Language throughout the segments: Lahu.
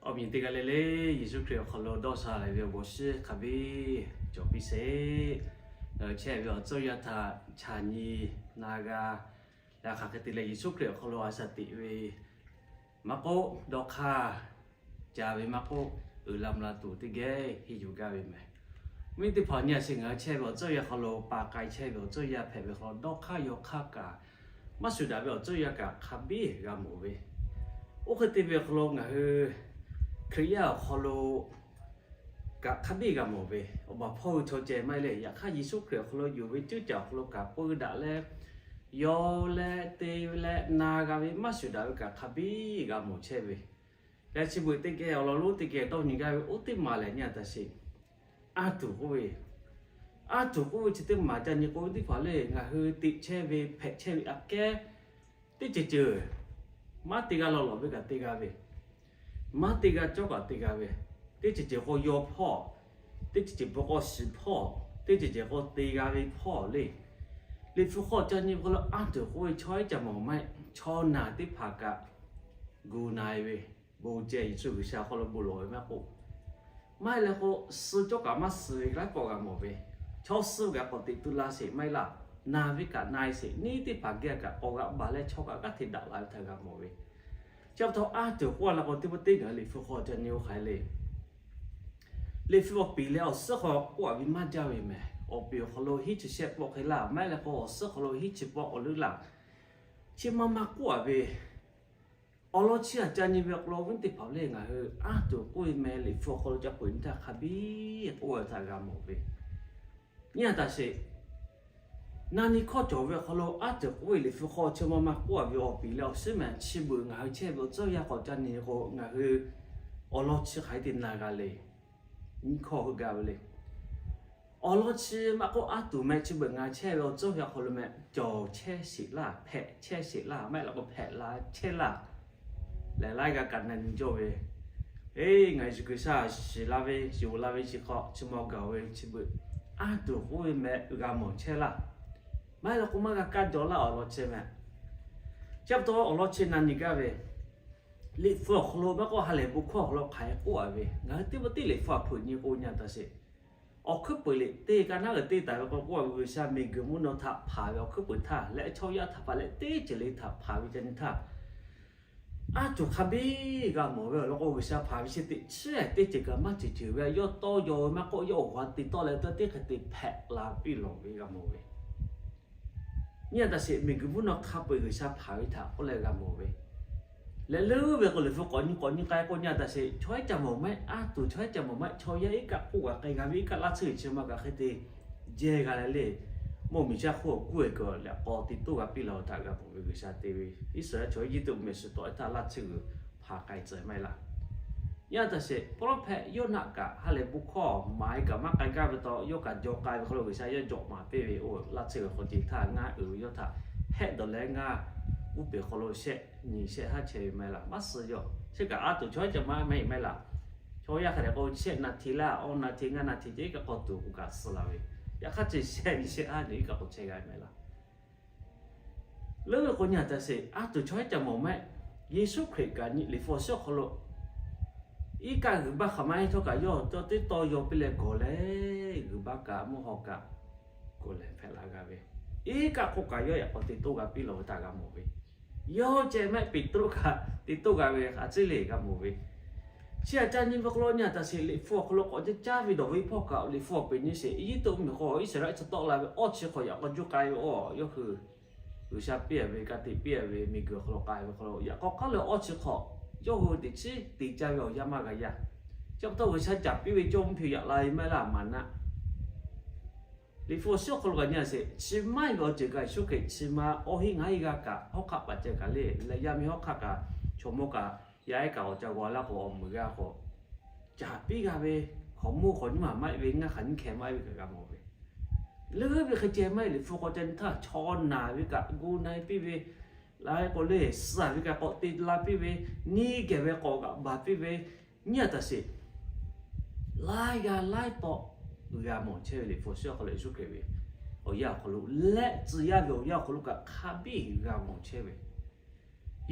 Awˬ miˬ teˇ g'aˇ le le, Yeˍsuˆ Hkriꞈ awˬ hk'aw lo dawˇ sha leh ve awˬ bon shiˍ hk'a biˇ cawˬ piˇ sheˍ. Ngaˬ hui chehˇ ve awˬ tcuhˇ yaˇ htaꞈ chaꞈ nyi na g'a, yaꞈ hk'aˇ hk'e te leh Yeˍsuˆ Hkriꞈ awˬ hk'aw lo a shaꞈ teꞈ ve maˇ k'oˆ, dawˇ hk'aˇ ca ve maˇ k'oˆ, uiˍ la mvuh la tuˬ teˇ geh henˇ yuˬ gaˇ ve mehˍ. Awˬ miˬ teˇ hpaˍ nyi a sheˍ, ngaˬ hui chehˇ ve awˬ tcuhˇ yaˇ hk'aw lo pa k'ai chehˇ ve awˬ tcuhˇ yaˇ hpehꞈ ve hk'aw lo dawˇ hk'aˇ yawˇ hk'aˇ kaꞈ, maˇ shuˍ daꞈ ve awˬ tcuhˇ yaˇ kaꞈ hk'a biˇ g'a mawˬ ve. Oˇ hk'e te ve awˬ hk'aw lo ngaˬ hui Hkriꞈ yaˇ awˬ hk'aw lo kaꞈ hk'a biˇ g'a mawˬ ve, awˬ baˬ hpawˇ hui chaw ceh maˇ heˆ le. Yaꞈ hk'aˇ Yeˍsuˆ Hkriꞈ awˬ hk'aw lo yonˍ ve ceuˇ caˬ awˬ hk'aw lo kaꞈ peu daꞈ leh, yawˇ leh te ve leh na g'a ve maˇ shuˍ daꞈ ve kaꞈ hk'a biˇ g'a mawˬ chehˇ ve. Yaꞈ chi beuꞈ teˇ geh awˬ lawn lonˉ teˇ geh dawˇ nyi gaˇ ve oˇ teˇ maˬ lehˬ nyi a taꞈ sheˍ. Aˉ tuˬ k'oˆ ve, aˉ tuˬ k'oˆ ve chi teˇ maˬ ca nyi k'o ve teˇ hpaˍ le, ngaˬ hui teꞈ chehˇ ve hpehꞈ chehˇ ve aꞈ kehˉ teˇ ceuˬ ceuˬ maˇ te g'a law lawˬ ve kaꞈ te g'a ve, maˇ te g'a cawˇ kaꞈ te g'a ve, teˇ ceuˬ ceuˬ k'o yaw hpawˇ, teˇ ceuˬ ceuˬ bvuhꞈ k'o shiˍ hpawˇ, teˇ ceuˬ ceuˬ k'o te g'a ve hpawˇ le. Liꞈ hpu hk'aw ca nyi ve hk'aw lo aˉ tuˬ k'oˆ ve chaw haiˉ ca mawˬ maˇ heˆ, chaw naˬ teˇ hpaˍ kaꞈ gu na e ve, bon ceh Yeˍsuˆ G'uiˬsha hk'aw lo bon lawˬ ve maˇ k'oˆ, maˇ heˆ leh k'o, suh cawˇ kaꞈ maˇ suh ve laiˉ pawˆ g'a mawˬ ve, chaw suh kaꞈ k'awꞈ teꞈ tu la sheˍ maˇ heˆ laˇ. Na ve kaꞈ na e sheˍ, neˇ teˇ hpaˍ geh kaꞈ k'awꞈ g'a baˬ leh chaw kaꞈ g'aˇ hteꞈ daꞈ la ve htaꞈ g'a mawˬ ve. Chi pa taw aˉ tuˬ k'oˆ la k'o teˇ pawˆ teˇ ngaˬ Liꞈ hpu hk'aw ca nyi oˇ hk'aˬ le. Liꞈ hpu awˬ piˍ leh awˬ suhˉ hk'aw k'oˆ a ve maˇ jaˇ ve mehˍ. Awˬ piˍ awˬ hk'aw lo hiˉ chi shehˆ pawˆ hk'e laˇ, maˇ heˆ leh k'o awˬ suhˉ hk'aw lo hiˉ chi pawˆ k'awꞈ leuˉ laˇ. Chi ma ma k'oˆ a ve, awˬ lawn chi htaꞈ ca nyi ve awˬ hk'aw lo awˬ viˉ teˇ hpaˍ le, ngaˬ hui aˉ tuˬ k'oˆ ve meh Liꞈ hpu awˬ hk'aw lo ca peuˬ nyi htaˇ hk'a biˇ k'oˆ ve htaꞈ g'a mawˬ ve. Nyi a taꞈ sheˍ. Na nyi hkawˇ cawˬ ve awˬ hk'aw lo aˉ tuˬ k'oˆ ve Liꞈ hpu hk'aw chi ma ma k'oˆ a ve awˬ piˍ leh awˬ suhˉ mehˍ chi beuꞈ ngaˬ hui chehˇ ve awˬ tcuhˇ yaˇ k'awꞈ ca nyi k'o, ngaˬ hui awˬ lawn chi hk'aˬ hk'e te na g'a le. Nyi hkawˇ heuˆ gaˇ ve le. Awˬ lawn chi maˇ k'oˆ aˉ tuˬ meh chi beuꞈ ngaˬ chehˇ ve awˬ tcuhˇ yaˇ hk'aw lo meh cawˬ chehˇ sheˍ laˇ, hpehꞈ chehˇ sheˍ laˇ, maˇ heˆ leh k'o hpehꞈ la chehˇ laˇ. Lehˬ laiˉ g'a kaꞈ na nyi jawˇ ve, eˬ, ngaˬ Yeˍsuˆ G'uiˬsha shiˍ la ve, yonˍ la ve chi hk'aw chi ma gaˬ ve chi beuꞈ aˉ tuˬ k'oˆ ve meh g'a mawˬ chehˇ laˇ. Maˇ heˆ leh k'o maˇ g'a kaˇ jaw laˇ awˬ lawn chi meh. Chi pa taw awˬ lawn chi na nyi gaˇ ve, Liꞈ hpu awˬ hk'aw lo maˇ k'oˆ ha lehˬ bon hkawˇ awˬ hk'aw lo hk'aˬ hk'e k'oˆ a ve, ngaˬ hui teˇ pawˆ teˇ Liꞈ hpu htaꞈ hpeuꞈ nyi k'o nyi a taꞈ sheˍ. Awˬ hkuiˉ puiˍ liꞈ teˇ ka naˉ g'uiˬ teˇ taˍ ve k'o k'oˆ a ve, G'uiˬsha miˬguiˬ mvuhˇ naw htaꞈ hpanˍ ve awˬ hkuiˉ puiˍ htaˇ leh chaw yaˇ htaꞈ hpanˍ leh teˇ ceuˬ le htaꞈ hpanˍ ve ca nyi htaˇ, aˉ tuˬ hk'a biˇ g'a mawˬ ve awˬ lawn k'o, G'uiˬsha hpanˍ ve chi teꞈ chiˉ teˇ ceuˬ kaꞈ maˇ ceuˬ ceuˬ ve, yawˇ tawˇ yaw ve maˇ k'oˆ, yawˇ awˬ g'a te tawˆ leh tawˇ teˇ hk'e te hpehꞈ la piˇ lawˬ ve g'a mawˬ ve. Nyi a taꞈ sheˍ, miˬguiˬ mvuhˇ naw hk'a peu-eˬ G'uiˬsha hpanˍ ve htaꞈ k'oˆ leh g'a mawˬ ve. Leh leuˉ ve k'o Liꞈ hpu k'awꞈ nyi k'awꞈ nyi k'ai k'o nyi a taꞈ sheˍ, chaw haiˉ ca mawˬ maˇ heˆ, aˉ tuˬ chaw haiˉ ca mawˬ maˇ heˆ, chaw yaˇ iˉ kaˆ k'oˆ g'a k'ai g'a ve iˉ kaˆ laˇ tsuhˇ g'uiˬ chi ma kaꞈ hk'e te jehˇ g'a leh le, mawˇ miˬ shaˉ hk'oˆ awˬ kuˉ e kuiˬ leh k'awꞈ te toˇ g'a piˇ la ve htaꞈ g'a mawˬ ve G'uiˬsha te ve. Iˉsaˍreˍlaˆ chaw Eˇjiˇtuꞈ mvuhˇmiˬ suhˍ tawˆ e htaˇ laˇ tsuhˇ g'uiˬ hpanˍ k'ai tcuh maˇ heˆ laˇ. Nyi a taꞈ sheˍ, prophet Yoˇnaˆ kaꞈ ha lehˬ bon hkawˇ maˍ e kaꞈ maˇ k'ai gaˇ ve taw, yawˇ kaꞈ jaw k'ai ve hk'aw lo G'uiˬsha yawˇ jawꞈ maˍ piˇ ve, oˇ laˇ tsuhˇ g'uiˬ hk'aw ce htaˇ ngaˇ uiˍ ve yawˇ htaꞈ hehˆ dawˬ leh ngaˇ uˉ peˍ hk'aw lo shehˆ nyi shehˆ haˉ chehˇ ve maˇ heˆ laˇ. Maˇ suh yaw. Chi kaꞈ aˉ tuˬ chaw haiˉ ca maˇ heˆ maˇ heˆ laˇ. Chaw yaˇ hk'a dehꞈ k'o shehˆ naˍ hti laˇ, awˇ naˍ hti ngaˇ naˍ hti ceh iˉ kaˆ k'awꞈ tuˬ k'o kaꞈ suh la ve. Yaꞈ hk'aˇ chi shehˆ nyi shehˆ haˉ nyi iˉ kaˆ k'awꞈ chehˇ g'a ve maˇ heˆ laˇ. Leuˉ ve k'o nyi a taꞈ sheˍ, aˉ tuˬ chaw haiˉ ca mawˬ maˇ heˆ. Yeˍsuˆ Hkriꞈ kaꞈ nyi Liꞈ hpu awˬ suhˉ awˬ hk'aw lo iˉ kaˆ g'uiˬ baˇ hk'aˬ ma heˆ htawˇ kaꞈ yawˇ teˇ tawˇ yaw piˇ leh gawˬ leh, g'uiˬ baˇ kaꞈ mvuhˇ haw kaꞈ gawˬ leh hpehꞈ la g'a ve, iˉ kaˆ hk'oˆ kaꞈ yawˇ yaꞈ k'aw te toˇ g'a piˇ lawˬ ve htaꞈ g'a mawˬ ve. Yawˇ ceh maˇ heˆ, Peˍtruˆ kaꞈ te toˇ g'a ve hk'a tcuhˉ le g'a mawˬ ve. Chi htaꞈ ca nyi ve hk'aw lo nyi a taꞈ sheˍ, Liꞈ hpu awˬ hk'aw lo k'awꞈ ca caˇ ve dawˬ ve hpawˇ kaꞈ Liꞈ hpu awˬ peuˬ nyi sheˍ, Eˇjiˇtuꞈ mvuhˇmiˬ hk'aw Iˉsaˍreˍlaˆ chaw tawˆ la ve awˇ chi hk'aw yaꞈ k'aw juˇ k'ai ve awˬ yawˇ hui G'uiˬsha piˇ a ve, ka tiꞈ piˇ a ve, miˬguiˬ awˬ hk'aw lo k'ai ve hk'aw lo yaꞈ k'aw k'aˉ leh awˇ chi hk'aw yawˇ hui teꞈ chiˉ te caˇ ve awˬ yanˇ maˇ g'a yaˇ. Chi pa taw G'uiˬsha caˍ piˇ ve cawˇ mvuhˇ hpeꞈ yaꞈ la ve maˇ heˆ laˇ, maˍ naˆ Liꞈ hpu awˬ suhˉ awˬ hk'aw lo kaꞈ nyi a sheˍ, chi maˇ heˆ ve awˬ ceuˬ kaꞈ Yeˍsuˆ Hkriꞈ chi ma awˇ heˆ ngaˇ heˆ g'a kaꞈ hawˉ hk'aˆ paˍ ceh kaꞈ le, leh yaˇ miˇ hawˉ hk'aˆ kaꞈ chaw mawˇ kaꞈ yaˇ ehˉ kaꞈ awˬ ca g'aw laˇ k'o awˬ meuˍ g'a k'o, caˍ piˇ g'a ve, hk'awꞈ mawˇ hk'awꞈ nyiˇ maˬ maˇ heˆ ve, ngaˇ hk'aˬ nyiˇ hkeh maˇ heˆ ve kaꞈ g'a mawˬ ve. Leuˉ ve hk'e ceh maˇ heˆ, Liꞈ hpu k'awꞈ ca nyi htaˇ chaw naˬ ve kaꞈ gu na e piˇ ve, laiˉ k'o le suh ve kaꞈ k'awꞈ te la piˇ ve, neˇ geh ve k'awꞈ g'aꞈ baˬ piˇ ve, nyi a taꞈ sheˍ. Laiˉ g'aˇ laiˉ tawˆ g'a mawˬ chehˇ ve Liꞈ hpu awˬ suhˉ awˬ hk'aw lo Yeˍsuˆ Hkriꞈ ve awˬ yanˇ awˬ hk'aw lo leh tcuh yaˇ ve awˬ yanˇ awˬ hk'aw lo kaꞈ hk'a biˇ g'a mawˬ chehˇ ve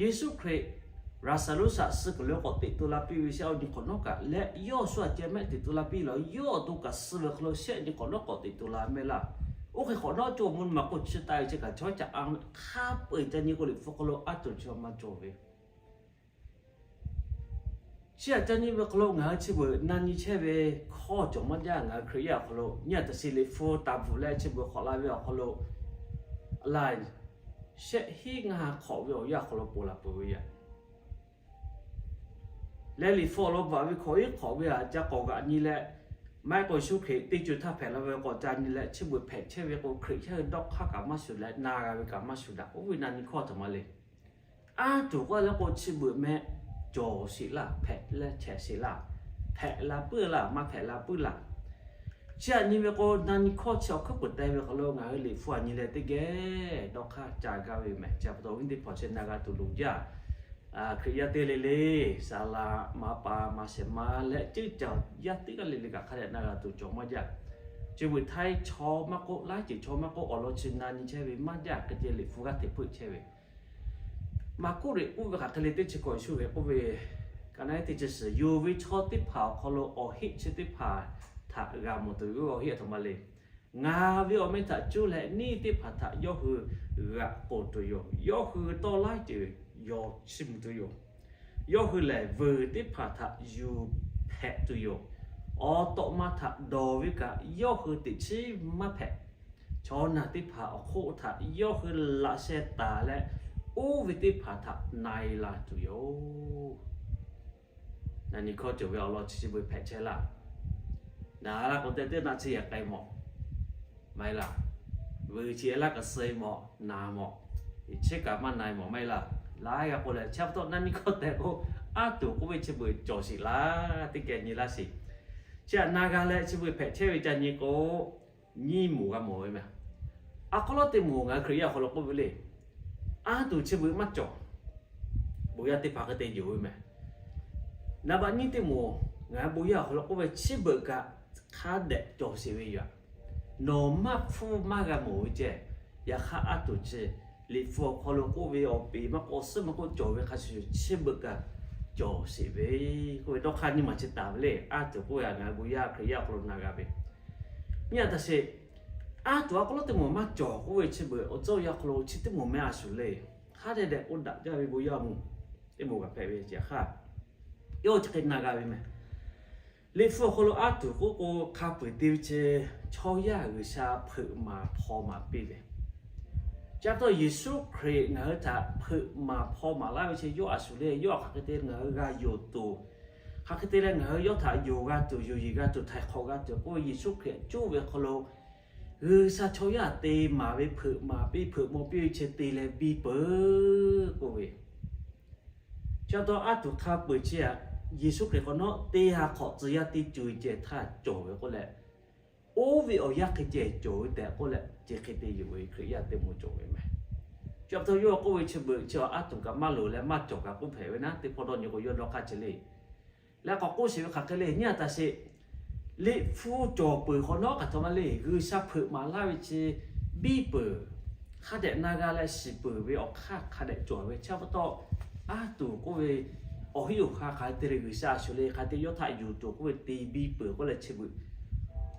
Yeˍsuˆ Hkriꞈ Laˍzaˍruˆ shaꞈ suh kuiˬ lo k'awꞈ teꞈ to la piˇ ve shehˆ awˬ nyi hk'awꞈ nawˉ kaꞈ leh, yawˇ shu aꞈ ceh mehˆ teꞈ to la piˇ lawˬ, yawˇ awˬ to kaꞈ suh ve hk'aw lo shehˆ nyi hk'awꞈ nawˉ k'awꞈ teꞈ to la mehˆ laˇ. Oˇ hk'e hk'awꞈ nawˉ cawˇ mvuhˇ naw ma k'oˆ chi taˆ ve chi kaꞈ chaw caꞈ a hk'a peu-eˬ ca nyi k'o, Liꞈ hpu hk'aw lo aˉ tuˬ chi maˇ cawˬ ve. Chi aꞈ ca nyi ve hk'aw lo ngaˬ hui chi beuꞈ na nyi chehˇ ve hkawˇ cawˬ maˇ jaˇ. Ngaˬ hui Hkriꞈ yaˇ awˬ hk'aw lo nyi aꞈ taˍ sheˍ Liꞈ hpu taˍ bvuhꞈ leh chi beuꞈ hk'awꞈ la ve awˬ hk'aw lo, la shehˆ hinˉ ngaˇ ha hk'awꞈ ve awˬ yanˇ awˬ hk'aw lo ponˬ laˬ peuˬ ve yaꞈ. Leh Liꞈ hpu awˬ lawn bvuhꞈ ve hkawꞈ iˉ hk'awꞈ ve aꞈ ca k'awꞈ g'aꞈ nyi leh, maˇ heˆ k'o Yeˍsuˆ Hkriꞈ teˇ co htaˇ hpehꞈ la ve k'awꞈ ca nyi leh, chi beuꞈ hpehꞈ chehˇ ve k'o, Hkriꞈ yaˇ hui dawˇ hk'aˇ kaꞈ maˇ shuˍ leh na g'a ve kaꞈ maˇ shuˍ daꞈ, oˇ ve na nyi hkawˇ htaꞈ ma le. Aˉ tuˬ k'oˆ leh k'o, chi beuꞈ meh cawˬ sheˍ laˇ, hpehꞈ leh chehˇ sheˍ laˇ, hpehꞈ la puiˉ laˇ, maˇ hpehꞈ la puiˉ laˇ. Chi aꞈ nyi ve k'o, na nyi hkawˇ chi awˬ hkuiˉ peuˬ te ve hk'aw lo ngaˬ hui Liꞈ hpu aꞈ nyi leh teˇ geh dawˇ hk'aˇ ca gaˇ ve mehˬ. Chi pa taw awˬ viˉ teˇ hpaˍ chi na g'a tuˬ loˍ jaˇ. Hkriꞈ yaˇ teˇ le le, saˍ laꞈ ma pa ma shehˍ ma leh ceuˇ caˬ yaˇ teˇ g'aˇ le le kaꞈ hk'a dehꞈ na g'a tuˬ cawˬ maˇ jaˇ. Chi beuꞈ htaiˇ chaw maˇ k'oˆ, laiˉ ceuˬ chaw maˇ k'oˆ, awˬ lawn chi na nyi chehˇ ve maˇ jaˇ. Hk'e te Liꞈ hpu g'aˇ hteꞈ hpeuˆ chehˇ ve Maˍkuˆ liꞈ k'oˆ ve hk'aˬ hk'e le teˇ chi kawꞈ Yeˍsuˆ hk'e k'oˆ ve, ka na teˇ chi suhˍ, yonˍ ve chaw teˇ hpaˍ awˬ hk'aw lo awˬ heˆ chi teˇ hpaˍ htaꞈ g'a mawˬ tuˬ yoˬ. Awˬ heˆ a htoꞈ ma le. Ngaˬ ve awˬ meh htaꞈ cuˇ leh neˇ teˇ hpaˍ htaꞈ yawˇ hui g'aꞈ k'oˍ tuˬ yoˬ. Yawˇ hui tawˇ laiˉ ceuˬ yawˬ chiˇ mvuh tuˬ yoˬ. Yawˇ hui lehˬ, vuiˬ teˇ hpaˍ htaꞈ yuˬ hpehꞈ tuˬ yoˬ. Awˬ tawꞈ ma htaꞈ dawˬ ve kaꞈ yawˇ hui teꞈ chiˉ maˇ hpehꞈ. Chaw naˬ teˇ hpaˍ awˬ hk'oˆ htaꞈ yawˇ hui laꞈ sheh taˍ leh, oˇ ve teˇ hpaˍ htaꞈ na e la tuˬ yoˬ. Na nyi hkawˇ cawˬ ve awˬ lawn chi chi beuꞈ hpehꞈ chehˇ laˇ. Naˬ laˇ k'o te teˇ naˆ chi yaꞈ k'ai mawˬ maˇ heˆ laˇ. Vuiˬ chi e laˇ kaꞈ suh e mawˬ, na mawˬ, chehˇ kaꞈ maˇ na e mawˬ maˇ heˆ laˇ. Laiˉ g'a k'o lehˬ, chi pa taw na nyi hkawˇ tehꞈ k'o, aˉ tuˬ k'oˆ ve chi beuꞈ cawˬ sheˍ laˇ, teˇ geh nyi laˇ sheˍ. Chi aꞈ na g'a leh chi beuꞈ hpehꞈ chehˇ ve ca nyi k'o, nyiˇ moˍ g'a mawˬ ve mehˬ. A k'aw lawˉ teˇ moˍ ngaˬ hui Hkriꞈ yaˇ awˬ hk'aw lo k'oˆ ve le, aˉ tuˬ chi beuꞈ maˇ cawˬ. Bon yaˇ teˇ hpaˍ hk'e te yonˍ ve mehˬ. Naˍ baꞈ nyiˇ teˇ moˍ ngaˬ hui bon yaˇ awˬ hk'aw lo k'oˆ ve, chi beuꞈ kaꞈ hk'a dehꞈ cawˬ sheˍ ve yoˬ. Nawˬ maˇ hpfuhˇ maˇ g'a mawˬ ve ceh, yaꞈ hk'aˇ aˉ tuˬ chi Liꞈ hpu awˬ hk'aw lo k'oˆ ve awˬ peˍ maˇ k'o suhˉ maˇ k'oˆ cawˬ ve hk'a shuˍ shuˍ, chi beuꞈ kaꞈ cawˬ sheˍ ve k'oˆ ve dawˇ hk'aˇ nyiˇ maˬ chi taˍ ve le. Aˉ tuˬ k'oˆ ve ngaˬ hui bon yaˇ Hkriꞈ yaˇ awˬ hk'aw lo na g'a ve, nyi aꞈ taˍ sheˍ. Aˉ tuˬ a k'aw lawˉ teˇ moˍ maˇ cawˬ k'oˆ ve chi beuꞈ awˬ tcuhˇ awˬ yanˇ hk'aw lo chi teˇ moˍ meh a shuˍ le. Hk'a dehꞈ dehꞈ k'oˆ daꞈ jaˇ ve bon yaˇ moˍ teˇ moˍ kaꞈ hpehꞈ ve ceh hk'aˇ, yawˇ chi hk'e na g'a ve mehˬ. Liꞈ hpu awˬ hk'aw lo aˉ tuˬ k'oˆ k'o, hk'a peu-eˬ te ve chi chaw yaˇ G'uiˬsha hpeuꞈ maˍ hpaw maˍ piˇ ve. Chi pa taw Yeˍsuˆ Hkriꞈ ngaˬ hui htaꞈ hpeuꞈ maˍ hpaw maˍ laˇ ve chi yawˇ a shuˍ le. Yawˇ hk'aˬ hk'e te ngaˬ hui g'a yonˍ tuˬ, hk'aˬ hk'e te leh ngaˬ hui yawˇ htaꞈ yonˍ g'a tuˬ, yoˬ yiˍ g'a tuˬ, htaiˍ hk'awꞈ g'a tuˬ k'oˆ ve, Yeˍsuˆ Hkriꞈ cuˇ ve hk'aw lo G'uiˬsha chaw yaˇ te maˍ ve hpeuꞈ maˍ piˇ, hpeuꞈ maw piˇ ve chi te leh biˇ peuˬ k'oˆ ve. Chi pa taw aˉ tuˬ hk'a peu-eˬ chi aꞈ, Yeˍsuˆ Hkriꞈ hk'awꞈ nawˉ teˇ ha hk'awꞈ tcuh yaˇ teˇ co-e ceh htaˇ cawˬ ve k'oˆ leh, oˇ ve awˬ yanˇ hk'e ceh cawˬ ve tehꞈ k'oˆ leh, chi hk'e te yoˬ ve Hkriꞈ yaˇ teˇ moˍ cawˬ ve mehˬ. Chi pa taw yawˇ k'oˆ ve chi beuꞈ chi aꞈ aˉ tuˬ kaꞈ maˇ loˍ leh maˇ cawˬ kaꞈ k'oˆ hpehꞈ ve naˉ, teˇ hpawˇ dawˇ nyi k'o yawˇ dawˇ hk'aˇ chi le. Leh k'awꞈ k'oˆ sheˍ ve hk'aˬ hk'e le, nyi aꞈ taˍ sheˍ. Liꞈ hpu cawˬ peuˬ hk'awꞈ nawˉ kaꞈ htoꞈ ma le, G'uiˬsha hpeuꞈ maˍ laˇ ve chi biˇ peuˬ. Hk'a dehꞈ na g'a leh shiˍ peuˬ ve awˬ hk'aˇ hk'a dehꞈ cawˬ ve. Chi pa taw aˉ tuˬ k'oˆ ve awˬ hinˉ awˬ hk'aˇ hk'aˬ hk'e te leh G'uiˬsha a shuˍ le, hk'aˬ hk'e te yawˇ htaꞈ yuˬ tuˬ k'oˆ ve te biˇ peuˬ k'oˆ leh chi beuꞈ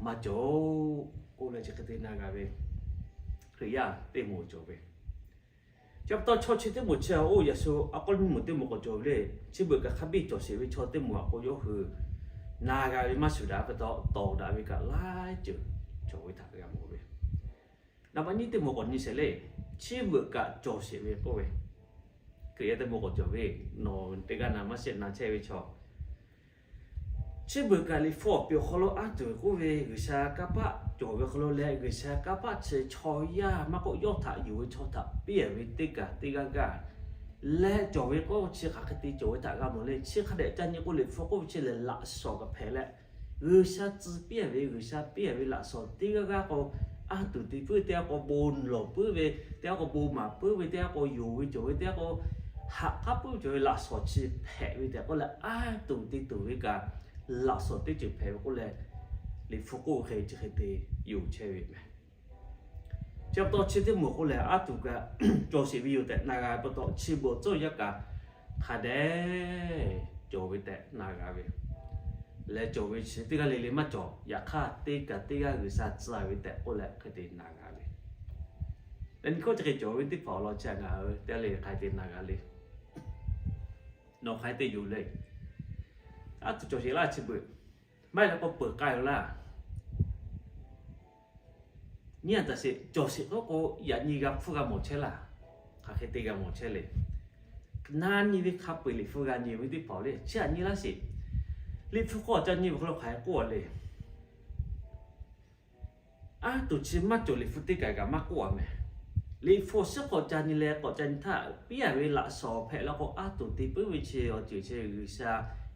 maˇ cawˬ k'oˆ leh chi hk'e te na g'a ve Hkriꞈ yaˇ teˇ moˍ cawˬ ve. Chi pa taw chaw chi teˇ moˍ chi oˇ yaꞈ shu a k'aw nyiˇ moˍ teˇ moˍ k'awꞈ cawˬ ve le. Chi beuꞈ kaꞈ hk'a biˇ cawˬ sheˍ ve chaw teˇ moˍ aꞈ k'o yawˇ hui na g'a ve maˇ shuˍ daꞈ pa taw, tawˍ daꞈ ve kaꞈ laiˉ ceuˬ cawˬ ve htaꞈ g'a mawˬ ve. Naˍ baꞈ nyiˇ teˇ moˍ k'awꞈ nyi sheˍ le. Chi beuꞈ kaꞈ cawˬ sheˍ ve k'oˆ ve, Hkriꞈ yaˇ teˇ moˍ k'awꞈ cawˬ ve, nawˬ teˇ g'aˇ na maˇ shehˆ na chehˇ ve chaw Chi beuꞈ kaꞈ Liꞈ hpu awˬ piˍ awˬ hk'aw lo aˉ tuˬ k'oˆ ve G'uiˬsha kanˇ paˆ cawˬ ve hk'aw lo leh, G'uiˬsha kanˇ paˆ chi chaw yaˇ maˇ k'oˆ yawˇ htaꞈ yuˬ ve chaw htaꞈ piˇ ve teˇ kaꞈ teˇ g'aˇ g'aˇ leh cawˬ ve k'o, chi hk'aˬ hk'e te cawˬ ve htaꞈ g'a mawˬ le. Chi hk'a dehꞈ ca nyi k'o, Liꞈ hpu k'oˆ ve chi lehˬ laꞈ shawnˍ kaꞈ hpehꞈ leh, G'uiˬsha tcuh piˇ ve, G'uiˬsha piˇ ve laꞈ shawnˍ teˇ g'aˇ g'aˇ k'o, aˉ tuˬ te puiˉ teˇ g'aˇ k'o bon lawˬ puiˉ ve, teˇ g'aˇ k'o bon maˍ puiˉ ve, teˇ g'aˇ k'o yonˍ ve cawˬ ve, teˇ g'aˇ k'o haꞈ k'aˉ puiˉ ve cawˬ ve laꞈ shawnˍ chi hpehꞈ ve tehꞈ k'oˆ leh, aˉ tuˬ te tuˬ ve kaꞈ laꞈ shawnˍ teˇ ceuˬ hpehꞈ ve k'oˆ leh, Liꞈ hpu k'oˆ ve hk'e chi hk'e te yoˬ chehˇ ve mehˬ. Chi pa taw chi teˇ moˍ k'oˆ lehˬ, aˉ tuˬ kaꞈ cawˬ sheˍ ve yoˬ tehꞈ na g'a pa taw, chi beuꞈ tcuhˇ yaˇ kaꞈ hk'a dehꞈ cawˬ ve tehꞈ na g'a ve, leh cawˬ ve chi teˇ g'aˇ le le maˇ cawˬ. Yaꞈ hk'aˇ, teˇ kaꞈ teˇ g'aˇ G'uiˬsha tcuh ve tehꞈ k'oˆ leh hk'e te na g'a ve. Yaꞈ nyi hkawˇ chi hk'e cawˬ ve teˇ hpaˍ awˬ lawn chi ngaˬ hui teˇ g'aˇ le le hk'a te na g'a le. Nawˬ hk'a te yoˬ le. Aˉ tuˬ cawˬ sheˍ laˇ chi beuꞈ, maˇ heˆ leh k'o peuˬ k'ai yoˬ laˇ. Nyi a taˍ sheˍ, cawˬ sheˍ k'oˆ k'o, yaꞈ nyi g'a hpfuhˇ g'a mawˬ chehˇ laˇ. Hk'aˬ hk'e te g'a mawˬ chehˇ le. Na nyi ve hk'a peu-eˬ Liꞈ hpu g'a nyi ve teˇ hpaˍ le, chi aꞈ nyi laˇ sheˍ. Liꞈ hpu k'awꞈ ca nyi ve hk'aw lo hk'aˬ hk'e k'oˆ a le. Aˉ tuˬ chi maˇ cawˬ Liꞈ hpu teˇ kaꞈ kaꞈ maˇ k'oˆ a mehˍ. Liꞈ hpu awˬ suhˉ k'awꞈ ca nyi leh k'awꞈ ca nyi htaˇ, piˇ a ve laꞈ shawnˍ hpehꞈ la k'o, aˉ tuˬ te puiˉ ve chi awˬ ceuˬ chi G'uiˬsha,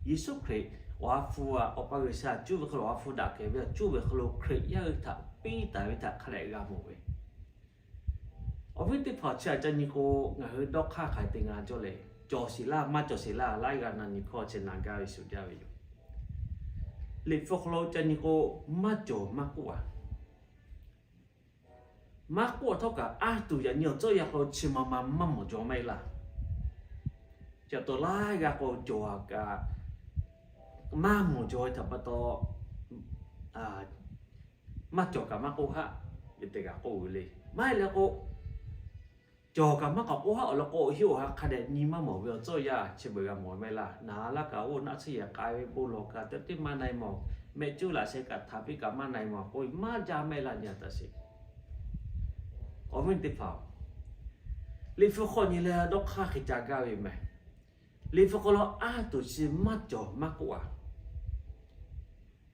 Yeˍsuˆ Hkriꞈ awˬ ha hpu a, Awˬ pa G'uiˬsha cuˇ ve hk'aw lo Awˬ ha hpu daꞈ kehˬ ve awˬ cuˇ ve hk'aw lo Hkriꞈ yaˇ hui htaꞈ piˇ taˍ ve htaꞈ hk'a dehꞈ g'a mawˬ ve. Awˬ viˉ teˇ hpaˍ chi aꞈ ca nyi k'o, ngaˬ hui dawˇ hk'aˇ hk'aˬ hk'e te nga cawˇ le. Cawˬ sheˍ laˇ maˇ cawˬ sheˍ laˇ laiˉ g'aˇ na nyi hkawˇ chi na gaˇ ve shuˍ jaˇ ve yoˬ. Liꞈ hpu hk'aw lo ca nyi k'o, maˇ cawˬ maˇ k'oˆ a. Maˇ k'oˆ a htawˇ kaꞈ, aˉ tuˬ yaꞈ nyi awˬ tcuhˉ yaˇ hk'aw lo chi ma ma maˇ mawˬ jaw maˇ heˆ laˇ. Chi pa taw laiˉ g'aˇ k'o cawˬ a kaꞈ, maˇ mawˬ jaw ve htaꞈ pa taw, maˇ cawˬ kaꞈ maˇ k'oˆ haˆ ve teˇ g'aˇ k'oˆ ve le. Maˇ heˆ leh k'o, cawˬ kaꞈ maˇ k'awꞈ k'oˆ haˆ awˬ lawn k'o, awˬ hiˉ awˬ ha hk'a dehꞈ nyi maˇ mawˬ ve awˬ tcuhˉ yaˇ chi beuꞈ g'a mawˬ maˇ heˆ laˇ. Naˍ laˇ kaꞈ oˇ naˆ tsuhˇ yehˬ k'ai ve bon lawˬ kaꞈ teˇ maˇ na e mawˬ, mehˆ cuˉ laꞈ sheh kaꞈ htaꞈ piˇ kaꞈ maˇ na e mawˬ k'oˆ ve maˇ jaˇ maˇ heˆ laˇ nyi a taˍ sheˍ. Awˬ viˉ teˇ hpaˍ-oˬ, Liꞈ hpu hk'aw nyi leh dawˇ hk'aˇ hk'e ca gaˇ ve mehˍ. Liꞈ hpu hk'aw lo aˉ tuˬ chi maˇ cawˬ maˇ k'oˆ a.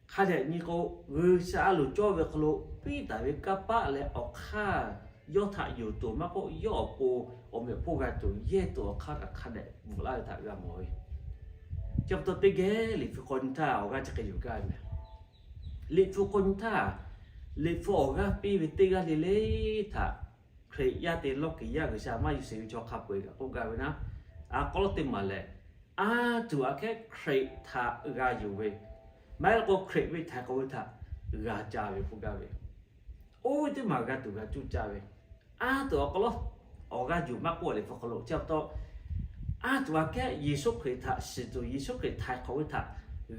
Hk'a dehꞈ nyi k'o, G'uiˬsha a loˍ cawˇ ve hk'aw lo piˇ taˍ ve kanˇ paˆ leh awˬ hk'aˇ yawˇ htaꞈ yonˍ tuˬ maˇ k'oˆ, yawˇ awˬ pon awˬ meꞈ awˬ hponˇ g'a tuˬ yehˇ tuˬ awˬ hk'aˇ kaꞈ hk'a dehꞈ bvuhꞈ laˇ ve htaꞈ g'a mawˬ ve. Chi pa taw teˇ geh Liꞈ hpu hk'aw nyi htaˇ awˬ g'aˇ chi hk'e yuˬ gaˇ ve mehˍ. Liꞈ hpu hk'aw nyi htaˇ, Liꞈ hpu awˬ g'aˇ piˇ ve teˇ g'aˇ le le htaꞈ Hkriꞈ yaˇ te lawˇ kiˍ yaˇ G'uiˬsha maˇ yuˬ sheˍ ve chaw hk'a peu-eˬ kaꞈ k'oˆ gaˇ ve naˉ, a k'aw teˇ maˬ lehˬ, aˉ tuˬ aꞈ kehˉ Hkriꞈ htaꞈ g'a yonˍ ve, maˇ heˆ leh k'o Hkriꞈ ve htaiˍ hk'awꞈ ve htaꞈ g'a ca ve k'oˆ gaˇ ve, oˇ ve teˇ maˬ g'a tuˬ g'a cuˇ caˇ ve, aˉ tuˬ awˬ k'aw lawˉ awˬ g'aˇ yuˬ maˇ k'oˆ a Liꞈ hpu hk'aw lo. Chi pa taw, aˉ tuˬ aꞈ kehˉ Yeˍsuˆ Hkriꞈ htaꞈ shiˍ tuˬ, Yeˍsuˆ Hkriꞈ htaiˍ hk'awꞈ ve htaꞈ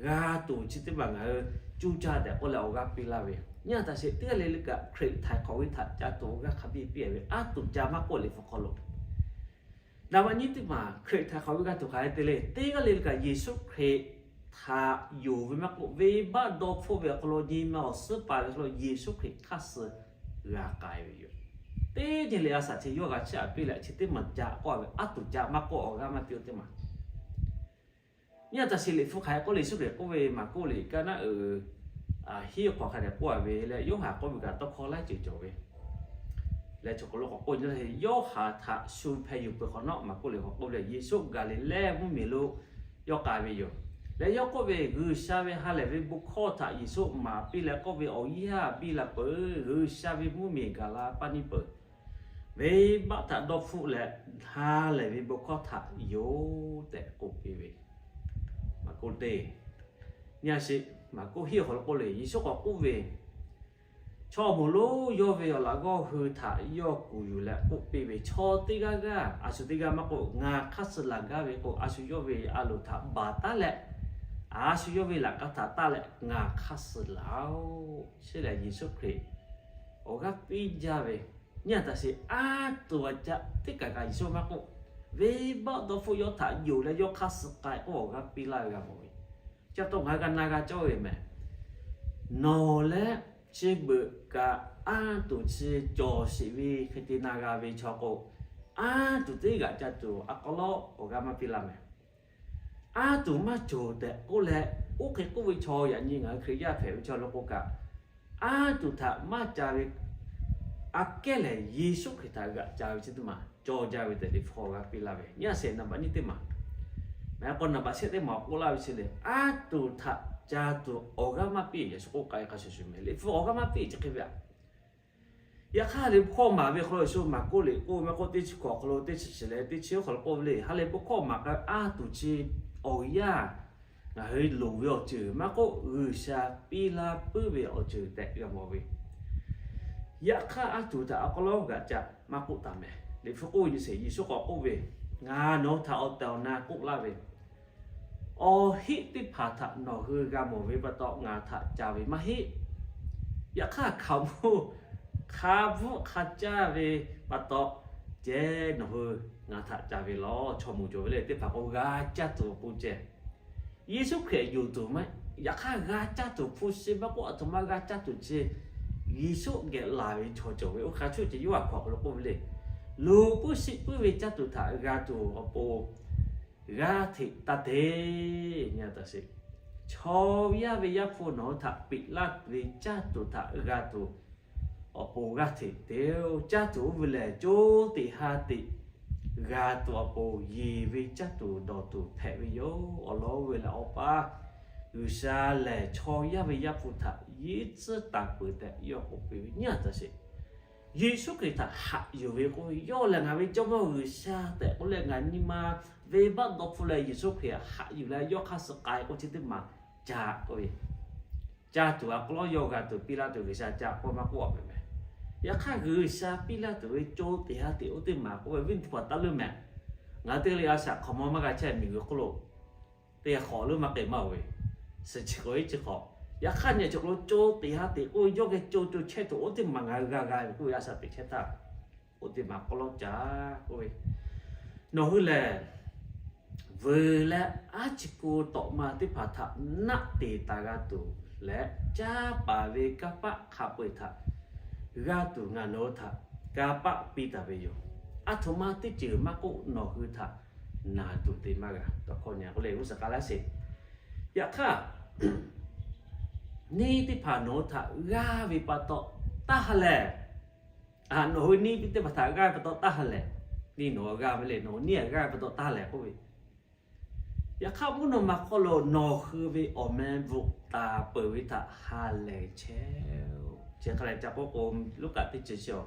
g'a tuˬ chi teˇ maˬ ngaˬ hui cuˇ caˇ tehꞈ k'oˆ leh awˬ g'aˇ piˇ laˇ ve. Nyi a taˍ sheˍ, teˇ g'aˇ le le kaꞈ Hkriꞈ htaiˍ hk'awꞈ ve htaꞈ ca tuˬ awˬ g'aˇ hk'a biˇ piˇ ve, aˉ tuˬ ca maˇ k'oˆ Liꞈ hpu hk'aw lo. Naˍ baꞈ nyiˇ teˇ maˬ Hkriꞈ htaiˍ hk'awꞈ ve g'a tuˬ hk'aˬ hk'e te le. Teˇ g'aˇ le le kaꞈ Yeˍsuˆ Hkriꞈ htaꞈ yonˍ ve maˇ k'oˆ, venˇbaˆ dawˇ hpfuhˆ ve awˬ hk'aw lo nyi ma awˬ suhˉ paˍ ve hk'aw lo Yeˍsuˆ Hkriꞈ hk'aˇ suh g'a k'ai ve yoˬ. Teˇ nyi le a shaꞈ chi yawˇ g'a chiˇ aꞈ piˇ leh chi teˇ maˬ ca k'oˆ a ve, aˉ tuˬ ca maˇ k'oˆ awˬ g'aˇ maˇ piˇ oˇ teˇ maˬ. Nyi a taˍ sheˍ, Liꞈ hpu hk'aˬ hk'e k'oˆ le, Yeˍsuˆ Hkriꞈ k'oˆ ve Maˍkuˆ liꞈ kaˇ naˆ uiˍ hiˉ hk'awꞈ hk'a dehꞈ k'oˆ a ve leh, Yoˇhanˬ k'oˆ ve kaꞈ tawˇ hkawˇ laiˉ ceuˬ cawˬ ve. Leh chaw k'aw lo k'awꞈ k'oˆ nyi, Yoˇhanˬ htaꞈ shu hpeh yuˬ peuˬ hk'awꞈ nawˉ, Maˍkuˆ liꞈ k'awꞈ k'oˆ ve lehˬ, Yeˍsuˆ Gaˍliˍlehˇ mvuhˇmiˬ lo yawˇ k'ai ve yoˬ. Leh yawˇ k'oˆ ve, G'uiˬsha ve ha lehˬ ve bon hkawˇ htaꞈ Yeˍsuˆ maˍ piˇ leh k'oˆ ve, Awˬ yanˇ biˇ la peuˬ. G'uiˬsha ve mvuhˇmiˬ gaˬ la paˇ niˇ peuˬ. Venˇbaˆ htaꞈ dawˇ hpfuhˆ leh ha lehˬ ve bon hkawˇ htaꞈ yoˬ tehꞈ k'oˆ piˇ ve. Maˍkuˆ teˇ nyi a sheˍ, Maˍkuˆ hiˉ awˬ hk'aw lo k'oˆ le, Yeˍsuˆ k'awꞈ k'oˆ ve, Chaw awˬ moˍ lonˉ yawˇ ve awˬ laꞈ g'awˇ hui htaꞈ yawˇ kuˬ yuˬ leh k'oˆ piˇ ve, Chaw teˇ g'aˇ g'aˇ a shu teˇ g'aˇ maˇ k'oˆ, ngaˬ hk'aˇ suh laˬ gaˇ ve k'o, a shu yawˇ ve a loˍ htaꞈ baˬ taˉ leh, a shu yawˇ ve laꞈ ka htaꞈ taˆ leh ngaˬ hk'aˇ suh laˬ-oˬ. Chi lehˬ Yeˍsuˆ Hkriꞈ awˬ g'aˇ piˇ jaˇ ve. Nyi a taˍ sheˍ, aˉ tuˬ aꞈ ca teˇ kaˬ kaꞈ Yeˍsuˆ maˇ k'oˆ, venˇbaˆ dawˇ hpfuhˆ yawˇ htaꞈ yonˍ leh yawˇ hk'aˇ suh k'ai k'oˆ awˬ g'aˇ piˇ laˇ ve g'a mawˬ ve. Chi pa taw ngaˬ hui g'a na g'a cawˇ ve mehˍ. Nawˬ leh chi beuꞈ kaꞈ aˉ tuˬ chi cawˬ sheˍ ve hk'e te na g'a ve chaw k'o, aˉ tuˬ teˇ g'aꞈ ca tuˬ a k'aw lawˉ awˬ g'aˇ maˇ piˇ laˇ mehˍ. Aˉ tuˬ maˇ cawˬ tehꞈ k'oˆ leh, oˇ hk'e k'oˆ ve chaw yaꞈ nyi ngaˬ hui Hkriꞈ yaˇ hpehꞈ ve chaw lo k'o kaꞈ, aˉ tuˬ htaꞈ maˇ ca ve aꞈ kehˉ lehˬ, Yeˍsuˆ Hkriꞈ htaꞈ g'aꞈ ca ve chi teˇ maˬ cawˬ jaˇ ve tehꞈ Liꞈ hpu awˬ g'aˇ piˇ laˇ ve. Nyi a sheˍ, naˍ baꞈ nyiˇ teˇ maˬ, maˇ heˆ k'o naˍ baꞈ shehˆ teˇ maˬ awˬ k'oˆ laˇ ve chi lehˬ, aˉ tuˬ htaꞈ ca tuˬ awˬ g'aˇ maˇ piˇ Yeˍsuˆ k'oˆ k'ai hk'a shuˍ shuˍ mehˍ. Liꞈ hpu awˬ g'aˇ maˇ piˇ chi hk'e ve aꞈ. Yaꞈ hk'aˇ Liꞈ hpu hkawˇ maˍ ve hk'aw lo Yeˍsuˆ Maˍkuˆ liꞈ k'oˆ ve maˇ k'oˆ, teˇ chi hkawꞈ hk'aw lo teˇ chi shiˍ leh teˇ chi oˇ hk'aw lo k'oˆ ve le. Ha lehˬ bon hkawˇ maˍ k'ai aˉ tuˬ chi awˬ yanˇ ngaˬ hui loˍ ve awˬ ceuˬ maˇ k'oˆ, G'uiˬsha piˇ laˇ puiˉ ve awˬ ceuˬ tehꞈ g'a mawˬ ve. Yaꞈ hk'aˇ aˉ tuˬ htaꞈ a k'aw lawˉ g'aꞈ ca maˇ k'oˆ taˍ mehˍ. Liꞈ hpu k'oˆ ve nyi sheˍ, Yeˍsuˆ k'awꞈ k'oˆ ve, Ngaˬ nawˬ hui htaꞈ awˬ tehˬ awˬ na k'oˆ laˇ ve, awˬ heˆ teˇ hpaˍ htaꞈ nawˬ hui g'a mawˬ ve pa taw ngaˬ htaꞈ ca ve maˇ heˆ. Yaꞈ hk'aˇ hkaoˍ monˇ hk'a bvuhˆ hk'a caˇ ve pa taw, ceh nawˬ hui ngaˬ htaꞈ ca ve law. Chaw moˍ cawˬ ve le teˇ hpaˍ k'o g'a caˇ tuˬ awˬ pon ceh, Yeˍsuˆ Hkriꞈ yonˍ tuˬ maˇ, yaꞈ hk'aˇ g'a caˇ tuˬ hpu shi maˇ k'oˆ, aˬ htoꞈ ma g'a caˇ tuˬ chi Yeˍsuˆ geh laˬ ve chaw cawˬ ve. Oˇ hk'a shuˍ ceh yawˇ a hkaw awˬ hk'aw lo k'oˆ ve le, loˍ puiˉ shiˆ puiˉ ve caˇ tuˬ htaꞈ g'a tuˬ awˬ pon g'aˇ hteꞈ taˇ te. Nyi a taꞈ sheˍ. Chaw yaˇ ve Yaˇ hpu nawˬ hui htaꞈ peꞈ laˇ ve caˇ tuˬ htaꞈ g'a tuˬ awˬ pon g'aˇ hteꞈ te-oˬ. Caˇ tuˬ oˇ ve lehˬ, co teꞈ ha teꞈ g'a tuˬ awˬ pon yeˬ ve caˇ tuˬ dawˬ tuˬ hpehꞈ ve yoˬ. Awˬ lawn oˇ ve lehˬ, Awˬ pa G'uiˬsha lehˬ chaw yaˇ ve Yaˇ hpu htaꞈ yinˉ tcuhˉ taˍ peuˬ tehꞈ yawˇ k'oˆ piˇ ve. Nyi a taꞈ sheˍ. Yeˍsuˆ Hkriꞈ htaꞈ haꞈ yuˬ ve k'oˆ ve, yawˇ lehˬ ngaˬ ve Jawˇmawˇ G'uiˬsha tehꞈ k'oˆ leh, ngaˬ nyi ma venˇbaˆ dawˇ hpfuhˇ leh Yeˍsuˆ Hkriꞈ haꞈ yuˬ leh yawˇ hk'aˇ suh k'ai k'oˆ chi teˇ maˬ ca k'oˆ ve, caˇ tuˬ a k'aw lawˉ yawˇ g'a tuˬ piˇ laˇ tuˬ G'uiˬsha ca k'oˆ maˇ k'oˆ a ve meh. Yaꞈ hk'aˇ G'uiˬsha piˇ laˇ tuˬ ve co teꞈ ha teꞈ oˇ teˇ maˬ k'oˆ ve, viˉ teˇ hpaˍ taˇ leuˉ meh. Ngaˬ teˇ g'aˇ leh a shaꞈ hk'awꞈ maw maˇ g'a chehˇ miˬguiˬ hk'oˆ lo teˇ hk'awꞈ leuˉ maˇ k'ai maˇ oˬ ve, suhˍ chi hk'awꞈ iˉ chi hk'awꞈ. Yaꞈ hk'aˇ nyi a chaw k'aw lo co teꞈ ha teꞈ k'oˆ ve yawˇ geh co co chehˇ tuˬ oˇ teˇ maˬ ngaˬ hui g'a g'a ve k'oˆ ve, a shaꞈ teꞈ chehˇ htaˇ oˇ teˇ maˬ k'aw lawˉ ca k'oˆ ve, nawˬ hui lehˬ vuiˬ leh aˉ chi ku tawꞈ ma teˇ hpaˍ htaꞈ naˆ teˍ taˍ g'a tuˬ leh, caˇ paˍ ve kanˇ paˆ hk'a peu-eˬ htaꞈ g'a tuˬ ngaˬ nawˬ hui htaꞈ kanˇ paˆ piˇ taˍ ve yoˬ. Aˬ htoꞈ ma teˇ ceuˬ maˇ k'oˆ nawˬ hui htaꞈ naˬ tuˬ te maˇ g'a. Tawˇ hkawˇ nyi k'oˆ le, g'uˇ suhˍ k'a laˇ sheˍ. Yaꞈ hk'aˇ neˇ teˇ hpaˍ nawˬ hui htaꞈ g'aˇ ve pa taw taˇ ha lehˬ, nawˬ hui neˇ teˇ hpaˍ htaꞈ g'aˇ ve pa taw taˇ ha lehˬ, neˇ nawˬ g'a ve le, nawˬ neˇ g'aˇ ve pa taw taˇ ha lehˬ k'oˆ ve, yaꞈ hk'aˇ mvuhˇ naw ma hk'aw lo nawˬ hui ve awˬ meh bvuhꞈ taˍ peuˬ ve htaꞈ ha lehˬ chehˇ-oˬ. Chi hk'a lehˬ ca k'oˆ k'o, Luˉkaꞈ teˇ ceuˬ chi awˬ,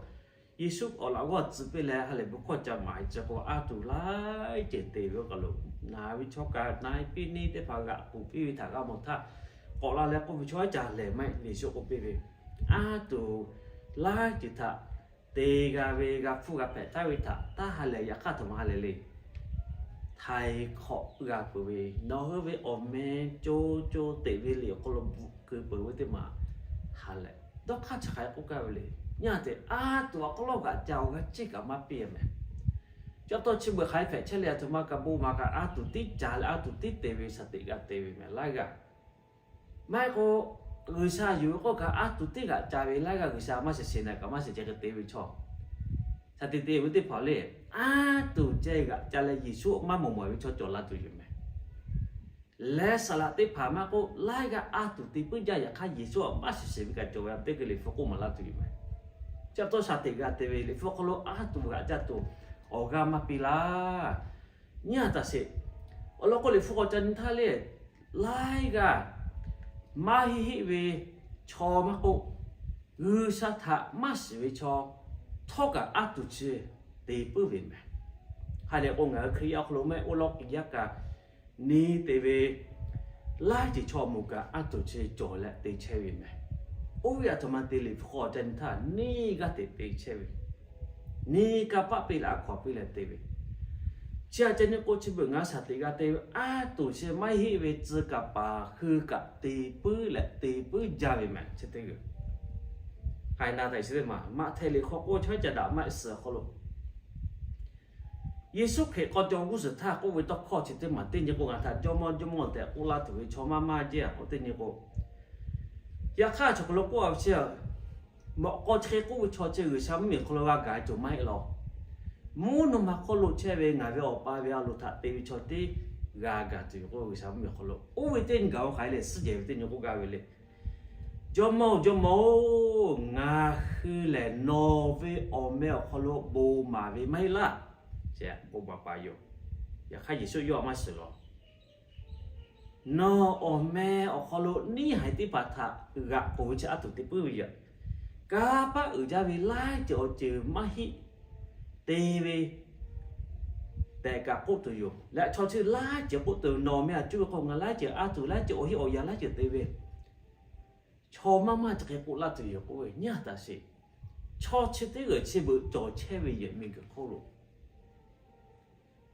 Yeˍsuˆ awˬ laꞈ g'awˇ tcuh piˇ leh ha lehˬ bon hkawˇ ca maˍ ve chi k'o, aˉ tuˬ laiˉ ceuˬ te ve awˬ kaˬ lo, naˬ ve chaw kaꞈ na-e piˇ, neˇ teˇ hpaˍ g'aꞈ k'oˍ piˇ ve htaꞈ g'a mawˬ htaˇ, k'awꞈ la leh k'oˆ ve, chaw aˉ ca lehˬ maˇ heˆ, Yeˍsuˆ k'oˆ piˇ ve, aˉ tuˬ laiˉ ceuˬ htaꞈ te g'a ve, g'a hpfuhˇ g'a hpehꞈ taˉ ve htaꞈ taˇ ha lehˬ, yaꞈ hk'aˇ htaꞈ maˇ ha lehˬ le. Htaiˍ hk'awꞈ g'a peuˬ ve, nawˬ hui ve awˬ meh co co teꞈ ve liꞈ awˬ hk'aw lo bvuhꞈ keu peuˬ ve teˇ maˬ ha lehˬ, dawˇ hk'aˇ chi hk'aˬ hk'e k'oˆ gaˇ ve le. Nyi a teꞈ aˉ tuˬ awˬ hk'aw lo g'aꞈ ca awˬ g'aˇ ceˇ kaꞈ maˇ piˇ meh. Chi pa taw chi beuꞈ hk'aˬ hk'e hpehꞈ chehˇ le, aˬ htoꞈ ma kaꞈ bon maˍ kaꞈ aˉ tuˬ tiˉ ca leh aˉ tuˬ tiˉ te ve shaˍ teꞈ g'a te ve meh laiˉ g'aˇ. Maˇ heˆ k'o, G'uiˬsha yuˬ ve k'oˆ kaꞈ aˉ tuˬ teˇ g'aꞈ ca ve laiˉ g'aˇ, G'uiˬsha maˇ shiˍ shiˍ na kaꞈ maˇ shiˍ ceh hk'e te ve chaw, shaˍ teꞈ te ve teˇ hpaˍ le, aˉ tuˬ ceh g'aꞈ ca leh Yeˍsuˆ maˇ mawˬ mawˬ ve chaw cawˬ la tuˬ yoˬ meh. Leh saˍ laꞈ teˇ hpaˍ maˇ k'oˆ, laiˉ g'aˇ aˉ tuˬ te puiˉ jaˇ. Yaꞈ hk'aˇ Yeˍsuˆ maˇ shiˍ shiˍ ve kaꞈ cawˬ ve teˇ hk'e liꞈ hpu k'oˆ maˍ laˇ tuˬ yoˬ meh. Chi pa taw shaˍ teꞈ g'a te ve liꞈ hpu hk'aw lo aˉ tuˬ g'aꞈ ca tuˬ awˬ g'aˇ maˇ piˇ laˇ. Nyi a taꞈ sheˍ. Awˬ lawn k'o liꞈ hpu k'awꞈ ca nyi htaˇ le, laiˉ g'aˇ maˇ heˆ heˆ ve chaw maˇ k'oˆ, G'uiˬsha htaꞈ maˇ shiˍ ve chaw htawˇ kaꞈ aˉ tuˬ chi te puiˉ ve meh. Hk'a dehꞈ k'o ngaˬ hui Hkriꞈ yaˇ awˬ hk'aw lo meh oˇ lawˇ kiˬ yaˇ kaꞈ neˇ te ve laiˉ ceuˬ chaw moˍ kaꞈ aˉ tuˬ chi cawˬ leh te chehˇ ve meh. Oˇ ve aˬ htoꞈ ma te liꞈ hpu k'awꞈ ca nyi htaˇ neˇ g'aˇ hteꞈ te chehˇ ve, neˇ kanˇ paˆ piˇ leh a hkaw piˇ leh te ve, chi aꞈ ca nyi k'o chi beuꞈ ngaˬ shaˍ teꞈ g'a te ve aˉ tuˬ chi maˇ heˆ ve tcuh kaˍ paˍ hui kaꞈ te puiˉ leh te puiˉ jaˇ ve meh. Chi teˇ g'uiˬ hk'ai na ta shiˍ teˇ maˬ maꞈ htehꞈ liꞈ hk'aw k'oˆ chaw ca daꞈ maˇ suhˍ awˬ hk'aw lo Yeˍsuˆ Hkriꞈ k'aw caw g'uˇ suhˍ htaˇ k'oˆ ve tawˇ hkawˇ chi teˇ maˬ teˇ nyi k'o, ngaˬ htaꞈ Jawˇmawˇ, Jawˇmawˇ tehꞈ k'oˆ laˇ tuˬ ve chaw maˇ maˇ jaˇ k'o teˇ nyi k'o, yaꞈ hk'aˇ chaw hk'aw lo k'oˆ a ve chi, mawꞈ k'aw chi hk'e k'oˆ ve chaw chi G'uiˬsha mvuhˇmiˬ hk'aw lo g'a gaˬ tuˬ maˇ heˆ law. Mvuhˇ naw ma hk'oˆ lo chehˇ ve ngaˬ ve Awˬ pa ve a loˍ htaꞈ te ve chaw teˇ g'aˇ gaˬ tuˬ yoˬ k'o, G'uiˬsha mvuhˇmiˬ hk'aw lo oˇ ve teˇ nyi gaˬ-o hk'aˬ hk'e leh suhˉ jehˬ ve teˇ nyi k'oˆ gaˇ ve le. Jawˇmawˇ-oˬ, Jawˇmawˇ-oˬ, ngaˬ hui lehˬ nawˬ ve awˬ meh awˬ hk'aw lo bon maˍ ve maˇ heˆ laˇ. Bon maˍ paˍ yoˬ. Yaꞈ hk'aˇ Yeˍsuˆ yawˇ maˇ shiˍ law. Nawˬ awˬ meh awˬ hk'aw lo neˇ haiˬ teˇ hpaˍ htaꞈ g'aꞈ k'oˍ ve chi aˉ tuˬ te puiˉ ve yoˬ. Kanˇ paˆ uiˍ jaˇ ve laiˉ ceuˬ awˬ ceuˬ maˇ heˆ te ve tehꞈ kaꞈ k'oˆ tuˬ yoˬ. Leh chaw chi laiˉ ceuˬ k'oˆ tuˬ, nawˬ meh aꞈ cuˇ ve k'o ngaˬ laiˉ ceuˬ aˉ tuˬ, laiˉ ceuˬ awˬ heˆ awˬ yanˇ laiˉ ceuˬ te ve, chaw maˇ maˇ chi hk'e k'oˆ laˇ tuˬ yoˬ k'oˆ ve nyi a taꞈ sheˍ. Chaw chi teˇ g'uiˬ chi beuꞈ cawˬ chehˇ ve yehˬ miˬguiˬ hk'oˆ lo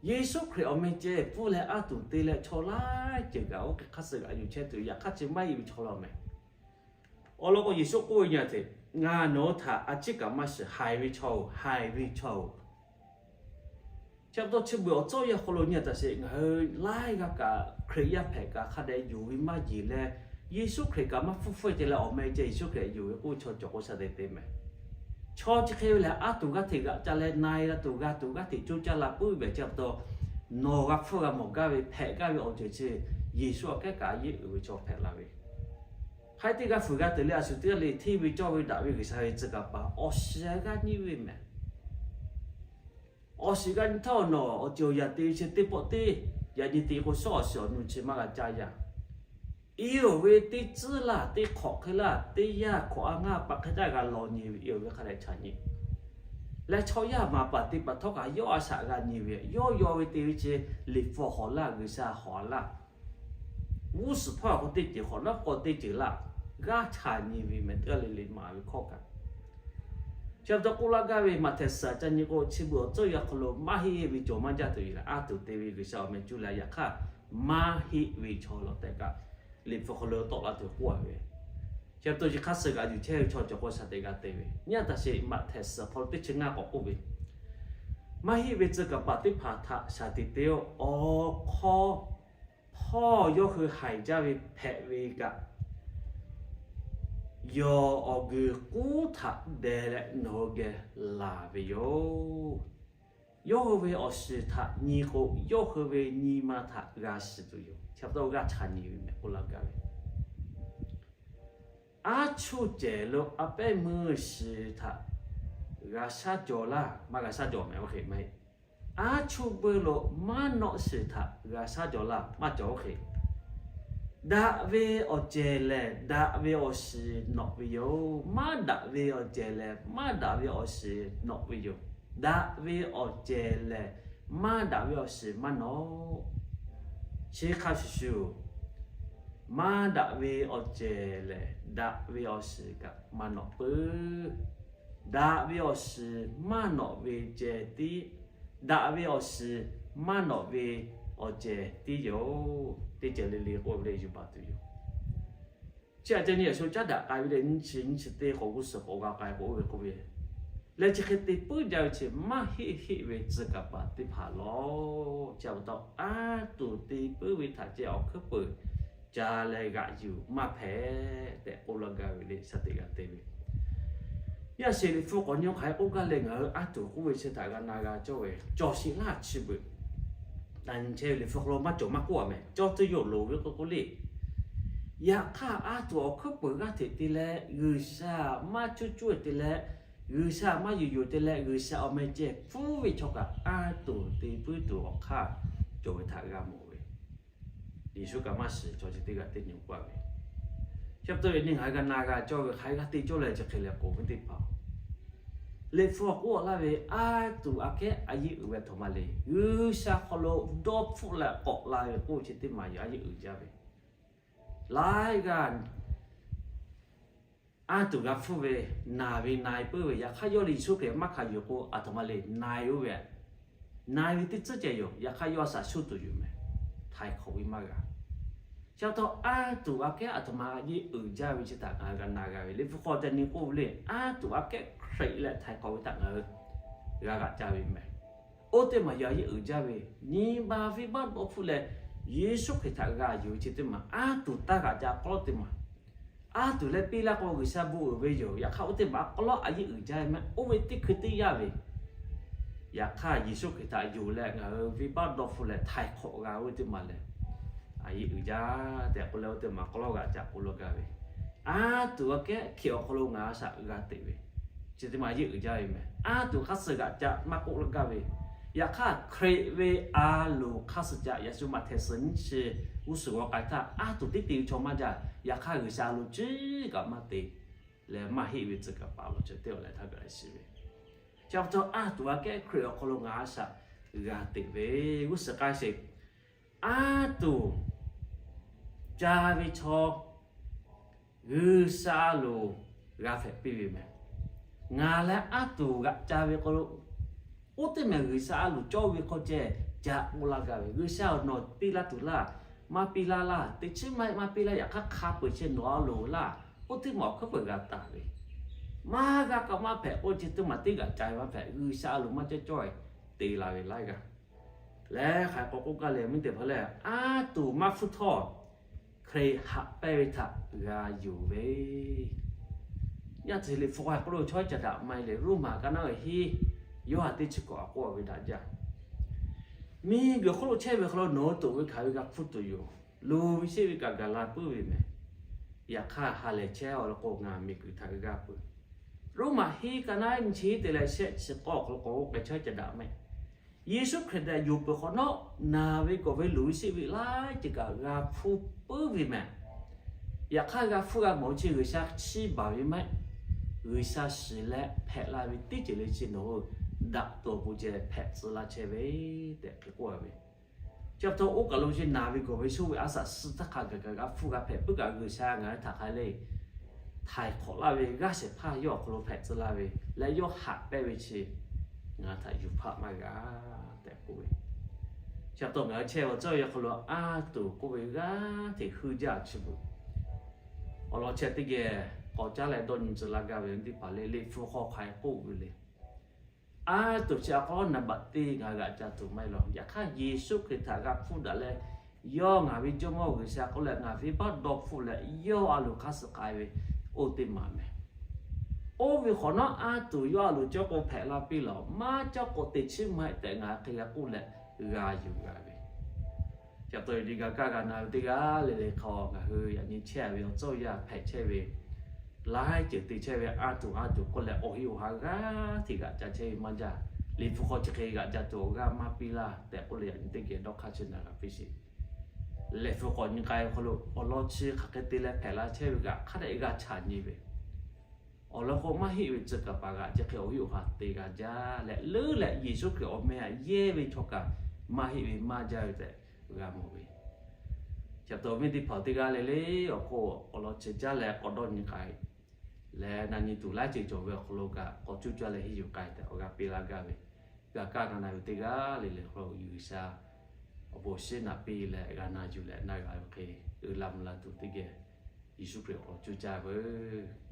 Yeˍsuˆ Hkriꞈ awˬ meh ceh pfuhˇ leh anˇ tuˬ te leh chaw laiˉ ceuˬ kaꞈ oˇ hk'e hk'aˇ suh g'aꞈ yuˬ chehˇ tuˬ, yaꞈ hk'aˇ chi maˇ heˆ ve chaw laˇ meh. Awˬ lawn k'o, Yeˍsuˆ k'oˆ ve nyi a hteꞈ, Ngaˬ nawˬ hui htaꞈ a ciˉ kaꞈ maˇ shiˍ, haiˬ ve chaw-oˬ, haiˬ ve chaw-oˬ. Chi pa taw chi beuꞈ awˬ tcuhˉ awˬ yanˇ hk'aw lo nyi a taˍ sheˍ, ngaˬ hui laiˉ g'aˇ kaꞈ Hkriꞈ yaˇ hpehꞈ kaꞈ hk'a dehꞈ yonˍ ve maˇ yeˬ leh, Yeˍsuˆ Hkriꞈ kaꞈ maˇ hpfuhˇ hpfuhˇ te leh awˬ meh ceh Yeˍsuˆ Hkriꞈ yonˍ ve k'oˆ ve chaw cawˬ k'o sha te te meh. Chaw chi hk'e ve lehˬ, anˇ tuˬ g'aˇ hteꞈ g'aꞈ ca leh na e g'a tuˬ g'a tuˬ g'aˇ hteꞈ coˇ caˇ la puiˉ ve chi pa taw, nawˬ g'a hpfuhˇ g'a mawˬ gaˇ ve hpehꞈ gaˇ ve awˬ ceuˬ chi, Yeˍsuˆ aꞈ kehˉ kaꞈ a yeˆ uiˍ ve chaw hpehꞈ la ve. Hk'aˬ hk'e teˇ g'aˇ fuiˍ g'a tuˬ leh a shu teˇ g'aˇ le hteˇ ve cawˇ ve daꞈ ve G'uiˬsha ve tcuh kaˍ paˍ awˬ shiˍ g'a nyi ve meh. Awˬ shiˍ g'a nyi htaˇ awˬ nawˬ awˬ ceuˬ awˬ yaꞈ te ve chi teˇ pawˆ teˇ yaꞈ nyi te k'o, shawˉ awˬ shiˍ awˬ nu chi maˇ g'a caˇ yaˇ. I oˬ ve teˇ tcuhˉ laˇ, teˇ hk'awꞈ hk'e laˇ, teˇ yanˇ hkawꞈ a ngaˇ pa hk'e taˇ g'a law nyi ve, i oˬ ve hk'a dehꞈ chaꞈ nyi. Leh chaw yaˇ maˍ paˍ te paˍ htawˇ kaꞈ yawˇ a shaꞈ g'a nyi ve, yawˇ yaw ve te ve chi Liꞈ hpu hawˍ laˇ, G'uiˬsha hawˍ laˇ. G'uˇ suhˍ hpawˇ k'o teˇ ceuˬ hk'awꞈ nawˉ k'o teˇ ceuˬ laˇ, g'aˇ chaꞈ nyi ve meh teˇ g'aˇ le le maˍ ve hkawˇ kaꞈ. Chi pa taw k'oˆ laˇ gaˇ ve Maꞈhtehˍ suhˍ ca nyi k'o, chi beuꞈ awˬ tcuhˉ awˬ yanˇ hk'aw lo maˇ heˆ ve cawˬ maˇ jaˇ tuˬ yoˬ leh, anˇ tuˬ te ve G'uiˬsha awˬ meh cuˇ leh yaꞈ hk'aˇ maˇ heˆ ve chaw lawˬ tehꞈ kaꞈ, Liꞈ hpu hk'aw lo tawˆ la tuˬ k'oˆ a ve. Chi pa taw chi hk'aˇ suh g'aꞈ yuˬ chehˇ ve chaw cawˬ k'o sha te g'a te ve. Nyi a taˍ sheˍ Maꞈhtehˍ suhˍ hk'aw lo teˇ chi ngaˇ k'awꞈ k'oˆ ve, Maˇ heˆ ve tcuh kaˍ paˍ teˇ hpaˍ htaꞈ shaˍ tiꞈ te-o. Awˬ hk'aw hpawˇ yawˇ hui haiˬ jaˇ ve hpehꞈ ve kaꞈ, yawˬ awˬ guiˬ k'uˉ htaꞈ deh leh nawˬ hui geh laˬ ve yoˬ. Yawˇ hui ve awˬ shiˍ htaꞈ nyi k'o, yawˇ hui ve nyi ma htaꞈ g'a shiˍ tuˬ yoˬ. Chi pa taw g'aˇ chaꞈ nyi ve meh k'oˆ laˇ gaˇ ve. Aˉ chuˇ cehˬ lo a pehˉ meuˇ shiˍ htaꞈ g'a shaˉ jaw laˇ, maˇ g'a shaˉ jaw meh oˇ hk'e maˇ heˆ. Aˉ chuˇ beuˇ lo maˇ nawˆ shiˍ htaꞈ g'a shaˉ jaw laˇ, maˇ cawˬ oˇ hk'e. Daꞈ ve awˬ cehˬ lehˬ daꞈ ve awˬ shiˍ nawꞈ ve yoˬ. Maˇ daꞈ ve awˬ cehˬ lehˬ maˇ daꞈ ve awˬ shiˍ nawꞈ ve yoˬ. Daꞈ ve awˬ cehˬ lehˬ maˇ daꞈ ve awˬ shiˍ maˇ nawꞈ. Chi hk'a shuˍ shuˍ, maˇ daꞈ ve awˬ cehˬ lehˬ daꞈ ve awˬ shiˍ kaꞈ maˇ nawꞈ peuˬ. Daꞈ ve awˬ shiˍ maˇ nawꞈ ve ceh tiˉ, daꞈ ve awˬ shiˍ maˇ nawꞈ ve awˬ cehˬ tiˉ yoˬ. Teˇ cehˬ le le k'oˆ ve leh yuˬ baˬ tuˬ yoˬ. Chi aꞈ ceh nyi a shu caˉ daꞈ k'ai ve leh nyiˇ chi nyiˇ chi teˇ k'awꞈ g'uˇ suhˍ k'awꞈ g'a k'ai k'o oˇ ve k'oˆ ve, leh chi hk'e te puiˉ jaˇ ve chi maˇ heˆ heˆ ve tcuh kaˍ paˍ teˇ hpaˍ lawˬ. Chi pa taw anˇ tuˬ te puiˉ ve htaꞈ ceh awˬ hkuiˉ peuˬ ca leh g'aꞈ yuˬ maˇ hpehꞈ tehꞈ k'oˆ laˇ gaˇ ve le sha teꞈ g'a te ve. Yaˇ sheˍ Liꞈ hpu k'awꞈ nyi hk'aˬ hk'e k'oˆ gaˇ leh ngaˬ hui anˇ tuˬ k'oˆ ve chi htaꞈ g'a na g'a cawˇ ve cawˬ sheˍ laˇ chi beuꞈ. Taꞈ nyi chehˇ ve Liꞈ hpu hk'aw lo maˇ cawˬ maˇ k'oˆ a meh, cawˇ tuˬ yoˬ loˍ ve k'o k'oˆ le. Yaꞈ hk'aˇ anˇ tuˬ awˬ hkuiˉ peuˬ g'aˇ hteꞈ te leh G'uiˬsha maˇ cuˇ cuˇ te leh, G'uiˬsha maˇ yuˬ yuˬ te leh G'uiˬsha awˬ meh ceh pfuhˇ ve chaw kaꞈ anˇ tuˬ te puiˉ tuˬ awˬ hk'aˇ cawˬ ve htaꞈ g'a mawˬ ve. Yeˍsuˆ kaꞈ maˇ shiˍ chaw chi teˇ g'aˇ teˇ nyi k'oˆ a ve. Chi pa taw ve nyi ngaˬ hui g'a na g'a cawˇ ve hk'aˬ hk'e g'a te cawˇ leh chi hk'e leh k'oˍ ve teˇ hpaˍ, Liꞈ hpu k'oˆ laˇ ve anˇ tuˬ aꞈ kehˉ a yeˆ uiˍ ve a htoꞈ ma le. G'uiˬsha hk'aw lo dawˇ hpfuhˆ leh k'awꞈ la ve k'oˆ chi teˇ maˬ yaꞈ a yeˆ uiˍ jaˇ ve. Laiˉ g'aˇ anˇ tuˬ g'a hpfuhˇ ve, naˬ ve na e puiˉ ve, yaꞈ hk'aˇ yawˇ le Yeˍsuˆ Hkriꞈ maˇ hkanˍ yuˬ k'o aˬ htoꞈ ma le na e oˇ ve, na e ve teˇ tcuhˉ ceh yoˬ. Yaꞈ hk'aˇ yawˇ a shaꞈ shuˇ tuˬ yoˬ meh. Htaiˍ hk'awꞈ ve maˇ g'a. Chi pa taw anˇ tuˬ aꞈ kehˉ aˬ htoꞈ ma a yeˆ uiˍ jaˇ ve chi htaꞈ ngaˬ hui g'a na g'a ve. Liꞈ hpu hk'aw te nyi k'oˆ ve le, anˇ tuˬ aꞈ kehˉ Hkriꞈ leh htaiˍ hk'awꞈ ve htaꞈ ngaˬ hui g'a g'aꞈ ca ve meh. Oˇ teˇ maˬ yaꞈ a yeˆ uiˍ jaˇ ve, nyi ma venˇbaˆ dawˇ hpfuhˆ leh Yeˍsuˆ Hkriꞈ htaꞈ g'a yuˬ ve chi teˇ maˬ anˇ tuˬ taˇ g'aꞈ ca k'awꞈ teˇ maˬ, anˇ tuˬ leh piˇ laˇ k'o G'uiˬsha bon uiˍ ve yoˬ. Yaꞈ hk'aˇ oˇ teˇ maˬ k'awꞈ a yeˆ uiˍ jaˇ ve meh. Oˇ ve teˇ hkui teˇ yanˇ ve, yaꞈ hk'aˇ Yeˍsuˆ Hkriꞈ htaꞈ yonˍ leh ngaˬ hui venˇbaˆ dawˇ hpfuhˆ leh htaiˍ hk'awꞈ g'a oˇ teˇ maˬ lehˬ, a yeˆ uiˍ jaˇ tehꞈ k'oˆ leh oˇ teˇ maˬ k'awꞈ g'aꞈ ca k'oˆ laˇ gaˇ ve. Anˇ tuˬ aꞈ kehˉ Hkriꞈ awˬ hk'aw lo ngaˬ a shaꞈ g'a teꞈ ve, chi teˇ maˬ a yeˆ uiˍ jaˇ ve meh. Anˇ tuˬ hk'aˇ suh g'aꞈ ca maˇ k'oˆ laˇ gaˇ ve, yaꞈ hk'aˇ Hkriꞈ ve a loˍ hk'aˇ suh ca yaꞈ shu maˬ htehꞈ suh nyiˇ chi g'uˇ suhˍ g'aw k'ai htaˇ anˇ tuˬ teˇ te ve chaw maˇ jaˇ. Yaꞈ hk'aˇ G'uiˬsha a loˍ ciˉ kaꞈ maˇ te leh maˇ heˆ ve tcuh kaˍ paˍ lawˬ ceh teˇ awˬ leh htaˇ gaˬ la shiˍ ve. Chi pa taw anˇ tuˬ aꞈ kehˉ Hkriꞈ awˬ hk'aw lo ngaˬ a shaꞈ g'a teꞈ ve g'uˇ suhˍ k'ai sheˍ. Anˇ tuˬ ca ve chaw G'uiˬsha a loˍ g'a hpehꞈ piˇ ve meh. Ngaˬ leh anˇ tuˬ g'aꞈ ca ve k'o, oˇ teˇ mehˬ G'uiˬsha a loˍ cawˇ ve hk'aw ceh ca k'oˆ laˇ gaˇ ve, G'uiˬsha-oˬ, nawˬ piˇ laˇ tuˬ laˇ, maˇ piˇ laˇ laˇ, teˇ chiˉ maˇ heˆ maˇ piˇ laˇ, yaꞈ hk'aˇ hk'a peu-eˬ chi nawˬ a loˍ laˇ, oˇ teˇ maˬ awˬ hkuiˉ peuˬ g'a taˍ ve, maˇ g'a kaꞈ maˇ hpehꞈ k'oˆ ve chi teˇ maˬ teˇ g'aꞈ ca ve maˇ hpehꞈ, G'uiˬsha a loˍ maˇ cawˇ cawˇ te la ve laiˉ g'aˇ. Leh hk'aˬ hk'e k'oˆ gaˇ le, awˬ viˉ teˇ hpaˍ lehˬ, a tuˬ maˇ hpfuhˇ htawˇ, Hkriꞈ haꞈ pehnˇ ve htaꞈ g'a yonˍ ve, yaˇ teˇ liꞈ hpu k'o hk'aw lo chaw ca daꞈ maˇ heˆ le. Roˉmaꞈ ka naˉ uiˍ hiˉ, Yoˇhanˬ teˇ chi hkawꞈ a k'oˆ ve daꞈ jaˇ. Miˬguiˬ hk'oˆ lo chehˇ ve hk'aw lo nawˬ hui toꞈ ve hkanˍ ve g'a hpfuhˇ tuˬ yoˬ. Loˍ ve sheˆ ve kaꞈ gaˬ la puiˉ ve mehˍ. Yaꞈ hk'aˇ ha lehˬ chehˇ-a law k'o, ngaˬ miˬguiˬ htaꞈ g'a peuˬ. Roˉmaꞈ hiˉ ka naˉ nyiˇ chi te leh shehˆ chi k'awˇ awˬ hk'aw lo k'awꞈ k'oˆ k'ai chehˇ ca daꞈ mehˍ. Yeˍsuˆ Hkriꞈ htaꞈ yonˍ peuˬ hk'awꞈ nawˉ, naˬ ve gawˬ ve loˍ ve sheˆ ve laiˉ ceuˬ kaꞈ g'a hpfuhˇ puiˉ ve mehˍ. Yaꞈ hk'aˇ g'a hpfuhˇ g'a mawˬ ve chi G'uiˬsha chiˇ baˬ ve maˇ heˆ. G'uiˬsha shiˍ leh hpehꞈ la ve teˇ ceuˬ le chi nawˬ hui daꞈ tuˬ awˬ pon ceh hpehꞈ tcuh laˇ chehˇ ve tehꞈ hk'e k'oˆ ve. Chi pa taw oˇ kaˬ lo chi naˬ ve gawˬ ve sho ve a shaꞈ suh htaˇ hk'a gaˬ kaꞈ g'a hpfuhˇ g'a hpehꞈ puiˉ kaꞈ, G'uiˬsha ngaˬ hui htaꞈ hk'a le htaiˍ hk'awꞈ laˇ ve g'aˇ shehˍ hpaˇ yawˇ awˬ hk'aw lo hpehꞈ tcuh laˇ ve leh yawˇ haꞈ pehnˇ ve chi ngaˬ hui htaꞈ yuˬ hpaˆ maˇ g'a tehꞈ k'oˆ ve. Chi pa taw ngaˬ hui chehˇ ve awˬ cawˇ ve awˬ hk'aw lo a tuˬ k'oˆ ve g'aˇ hteꞈ heuˆ jaˇ chi beuꞈ. Awˬ lawn chi teˇ geh k'awꞈ caˉ leh dawˇ nyi tcuh laˇ gaˇ ve teˇ hpaˍ le, liꞈ hpu hk'aw hk'aˬ hk'e k'oˆ ve le. A tuˬ chi a k'aw naˍ baꞈ teˇ ngaˬ g'aꞈ ca tuˬ maˇ heˆ law. Yaꞈ hk'aˇ Yeˍsuˆ Hkriꞈ htaꞈ g'a hpfuhˇ daꞈ leh, yawˇ ngaˬ ve Jawˇmawˇ G'uiˬsha k'oˆ leh ngaˬ ve baˆ dawˇ hpfuhˆ leh yawˇ a loˍ hk'aˇ suh k'ai ve oˇ teˇ maˬ mehˍ. Oˇ ve hk'awꞈ nawˉ a tuˬ yawˇ a loˍ cawˇ k'o hpehꞈ la piˇ lawˬ, maˇ cawˇ k'o teˇ chiˉ maˇ heˆ tehꞈ ngaˬ hui hk'e g'a k'oˆ leh g'a yuˬ g'a ve. Chi pa taw yaꞈ nyi g'a kaˇ g'a na ve teˇ g'aˇ le le hk'aw ngaˬ hui yaꞈ nyi chehˇ ve awˬ cawˇ yaˇ hpehꞈ chehˇ ve laiˉ ceuˬ te chehˇ ve a tuˬ a tuˬ k'oˆ leh awˬ heˆ awˬ ha g'aˇ hteꞈ g'aꞈ ca chehˇ ve maˇ jaˇ. Liꞈ hpu hk'aw chi hk'e g'aꞈ ca tuˬ awˬ g'aˇ maˇ piˇ laˇ tehꞈ k'oˆ leh yaꞈ nyi teˇ geh dawˇ hk'aˇ chi naˬ g'a piˇ sheˍ. Liꞈ hpu k'awꞈ nyi k'ai ve hk'aw lo awˬ lawn chi hk'aˬ hk'e te leh hpehꞈ la chehˇ ve g'aꞈ hk'a dehꞈ g'a chaꞈ nyi ve, awˬ lawn k'o maˇ heˆ ve tcuh kaˍ paˍ g'aꞈ chi hk'e awˬ heˆ awˬ ha te g'a jaˇ leh leuˉ leh Yeˍsuˆ Hkriꞈ awˬ meh htaꞈ yehˇ ve chaw kaꞈ maˇ heˆ ve maˇ jaˇ ve tehꞈ g'a mawˬ ve. Chi pa taw awˬ viˉ teˇ hpaˍ teˇ g'aˇ le le awˬ hk'oˆ awˬ lawn chi jaˇ leh k'awꞈ dawˇ nyi k'ai leh na nyi tuˬ laiˉ ceuˬ cawˬ ve awˬ hk'aw lo kaꞈ k'awꞈ cuˇ caˇ leh henˇ yuˬ k'ai tehꞈ awˬ g'a piˇ laˇ gaˇ ve. G'a kaˇ g'a na ve teˇ g'aˇ le le hk'aw lo G'uiˬsha awˬ bon shiˉ naꞈ piˇ leh g'a na yuˬ leh na g'a ve hk'e, uiˍ la mvuh la tuˬ teˇ geh Yeˍsuˆ Hkriꞈ awˬ hk'aw cuˇ caˇ veuˬ.